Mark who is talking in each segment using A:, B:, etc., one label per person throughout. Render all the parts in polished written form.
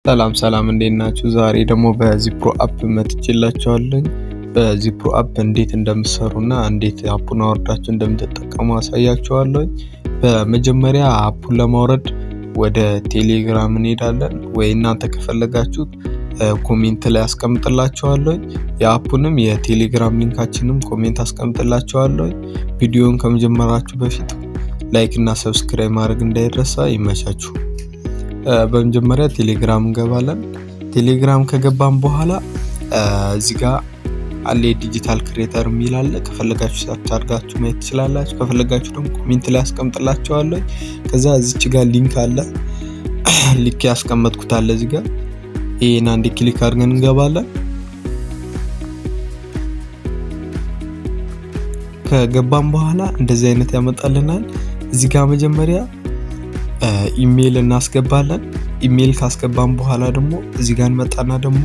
A: ሰላም ሰላም፣ እንዴት ናችሁ? ዛሬ ደግሞ በዚፕሮ app መጥቼላችኋለሁ። በዚፕሮ app እንዴት እንደምትሰሩና እንዴት app ኡን አወርዳችሁ እንደምትጠቀሙ አሳያችኋለሁ። በመጀመሪያ app ኡን ለማውረድ ወደ ቴሌግራም እንሄዳለን፣ ወይ እናንተ ከፈለጋችሁ comment ላይ አስቀምጥላችኋለሁ። የ app ኡንም የቴሌግራም link ኣችንም comment አስቀምጥላችኋለሁ። ቪዲዮውን ከመጀመራችሁ በፊት like እና subscribe ማድረግ እንዳይረሳ። ይመቻችሁ። በመጀመሪያ ቴሌግራም እንገባለን። ቴሌግራም ከገባን በኋላ እዚህ ጋር አለ digital creator የሚል አለ። ከፈለጋችሁ search አድርጋችሁ ማየት ትችላላችሁ። ከፈለጋችሁ ደግሞ comment ላይ አስቀምጥላችኋለሁ። ከዛ እዚች ጋር link አለ፣ link ያስቀመጥኩት አለ እዚህ ጋር። ይሄን አንድ click አድርገን እንገባለን። ከገባን በኋላ እንደዚህ አይነት ያመጣልናል። እዚህ ጋር መጀመሪያ ኢሜይል እናስገባለን። ኢሜይል ካስገባን በኋላ ደግሞ እዚህ ጋር እንመጣና ደግሞ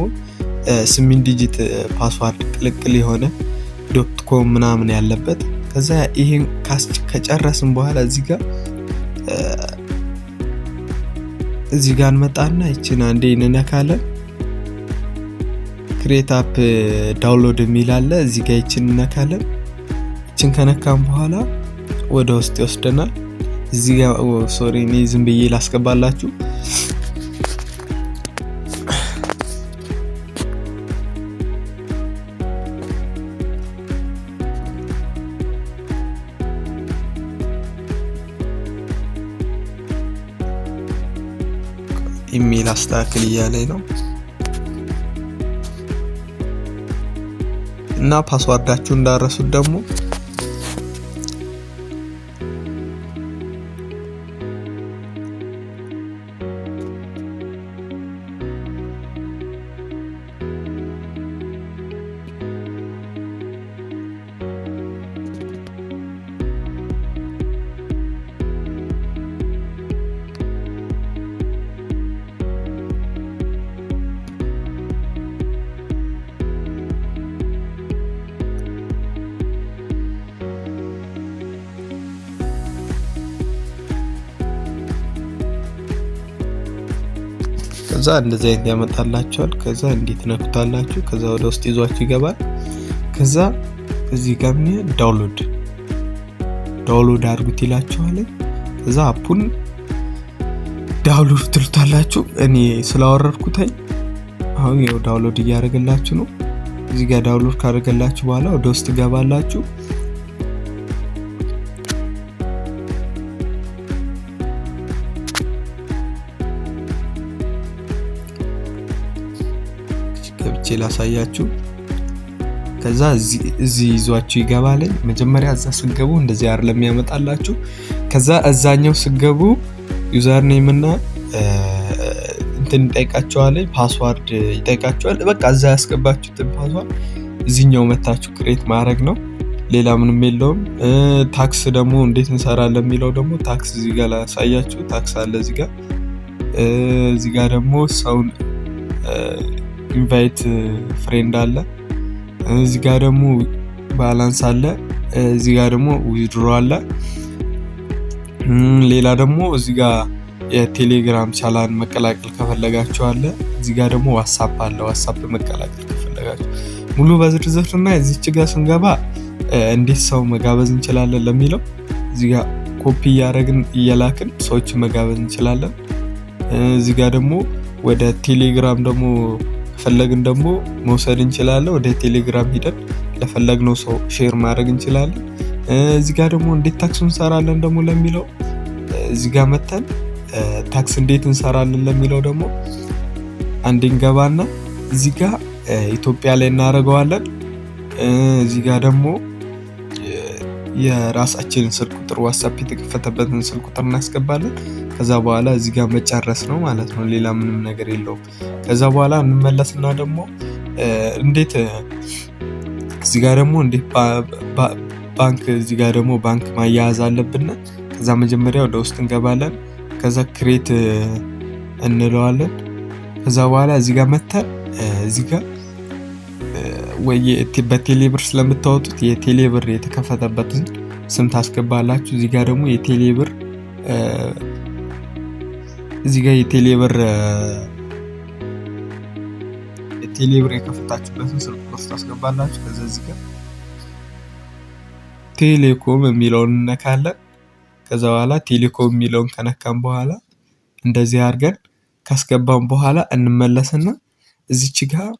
A: 8 digit password ቅልቅል የሆነ .com ምናምን ያለበት። ከዛ ይሄን ከጨረስን በኋላ እዚህ ጋር እንመጣና ይችን አንዴ እንነካለን። Create app download የሚል አለ። እዚህ ጋር ይችን እንነካለን። ይችን ከነካን በኋላ ወደ ውስጥ ይወስደናል። እዚህ ጋር፣ sorry፣ እኔ ዝም ብዬ ላስገባላችሁ። ኢሜል አስተካክል እያለኝ ነው እና password ኣችሁ እንዳረሱት ደግሞ። ከዛ እንደዚህ አይነት ያመጣላችኋል። ከዛ እንዴት ነኩታላችሁ። ከዛ ወደ ውስጥ ይዟችሁ ይገባል። ከዛ እዚህ ጋር ምን download አድርጉት ይላችኋል። ከዛ app ኡን download ትሉታላችሁ። እኔ ስላወረድኩት አሁን ይኸው download እያደረገላችሁ ነው። እዚህ ጋር download ካደረገላችሁ በኋላ ወደ ውስጥ ትገባላችሁ። ገብቼ ላሳያችሁ። ከዛ እዚህ ይዟችሁ ይገባል። መጀመሪያ እዛ ስትገቡ እንደዚህ አይደለም የሚያመጣላችሁ። ከዛ እዛኛው ስትገቡ username እና እንትን ይጠይቃችኋል፣ password ይጠይቃችኋል። በቃ እዛ ያስገባችሁትን password እዚህኛው መታችሁ create ማድረግ ነው። ሌላ ምንም የለውም። Task ደግሞ እንዴት እንሰራለን የሚለው ደግሞ task እዚህ ጋር ላሳያችሁ። Task አለ እዚህ ጋር። እዚህ ጋር ደግሞ ሰውን invite friend አለ። እዚህ ጋር ደግሞ balance አለ። እዚህ ጋር ደግሞ withdraw አለ። ሌላ ደግሞ እዚህ ጋር የቴሌግራም ቻናል መቀላቀል ከፈለጋችሁ አለ። እዚህ ጋር ደግሞ ዋትሳፕ አለ። ዋትሳፕ መቀላቀል ከፈለጋችሁ ሙሉ በዝርዝር እና እዚች ጋር ስንገባ እንዴት ሰው መጋበዝ እንችላለን ለሚለው እዚህ ጋር ኮፒ እያደረግን እየላክን ሰዎችን መጋበዝ እንችላለን። እዚህ ጋር ደግሞ ወደ ቴሌግራም ደግሞ ከፈለግን ደግሞ መውሰድ እንችላለን። ወደ ቴሌግራም ሂደን ለፈለግነው ሰው share ማድረግ እንችላለን። እዚህ ጋር ደግሞ እንዴት task እንሰራለን ደግሞ ለሚለው፣ እዚህ ጋር መተን task እንዴት እንሰራለን ለሚለው ደግሞ አንዴ እንገባና እዚህ ጋር ኢትዮጵያ ላይ እናደርገዋለን። እዚህ ጋር ደግሞ የራሳችንን ስልክ ቁጥር፣ ዋትሳፕ የተከፈተበትን ስልክ ቁጥር እናስገባለን። ከዛ በኋላ እዚህ ጋር መጨረስ ነው ማለት ነው። ሌላ ምንም ነገር የለውም። ከዛ በኋላ እንመለስና ደግሞ እንዴት እዚህ ጋር ደግሞ እንዴት ባንክ፣ እዚህ ጋር ደግሞ ባንክ ማያያዝ አለብን። ከዛ መጀመሪያ ወደ ውስጥ እንገባለን። ከዛ create እንለዋለን። ከዛ በኋላ እዚህ ጋር መተን እዚህ ጋር ወይ በቴሌብር ስለምታወጡት የቴሌብር የተከፈተበትን ስም ታስገባላችሁ። እዚህ ጋር የቴሌብር ቴሌብር የከፈታችሁበትን ስልክ ቁጥር ታስገባላችሁ። ከዛ እዚህ ጋር ቴሌኮም የሚለውን እነካለን። ከዛ በኋላ ቴሌኮም የሚለውን ከነካን በኋላ እንደዚህ አድርገን ካስገባን በኋላ እንመለስና እዚች ጋር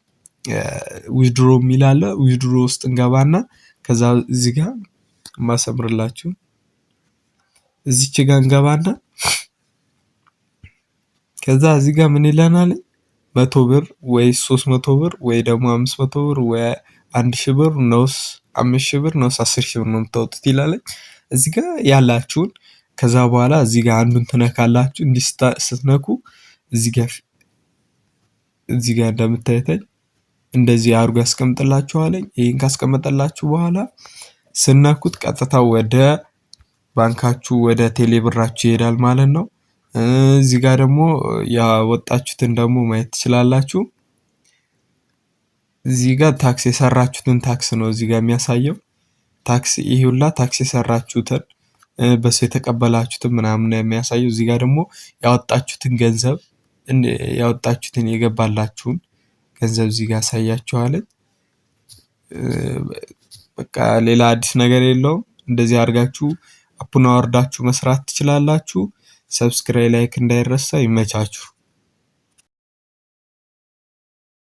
A: withdraw የሚል አለ። Withdraw ውስጥ እንገባና ከዛ እዚህ ጋር ማሰምርላችሁ እዚች ጋር እንገባና ከዛ እዚህ ጋር ምን ይለናል? 100 ብር ወይ 300 ብር ወይ ደግሞ 500 ብር ወይ 1000 ብር ነውስ 5000 ብር ነውስ 10,000 ብር ነው የምታወጡት ይላል። እዚህ ጋር ያላችሁን ከዛ በኋላ እዚህ ጋር አንዱን ትነካላችሁ። እንዲህ ስትነኩ እዚህ ጋር እንደምታዩት እንደዚህ አድርጎ ያስቀምጥላችኋል። ይሄን ካስቀመጠላችሁ በኋላ ስነኩት ቀጥታ ወደ ባንካችሁ ወደ ቴሌብራችሁ ይሄዳል ማለት ነው። እዚህ ጋር ደግሞ ያወጣችሁትን ደግሞ ማየት ትችላላችሁ። እዚህ ጋር task የሰራችሁትን task ነው እዚህ ጋር የሚያሳየው። Task ይሄ ሁላ task የሰራችሁትን በሰው የተቀበላችሁትን ምናምን ነው የሚያሳየው። እዚህ ጋር ደግሞ ያወጣችሁትን ገንዘብ ያወጣችሁትን የገባላችሁን ገንዘብ እዚህ ጋር ያሳያችኋል። በቃ ሌላ አዲስ ነገር የለውም። እንደዚህ አድርጋችሁ app ኡን አወርዳችሁ መስራት ትችላላችሁ። Subscribe፣ like እንዳይረሳ። ይመቻችሁ።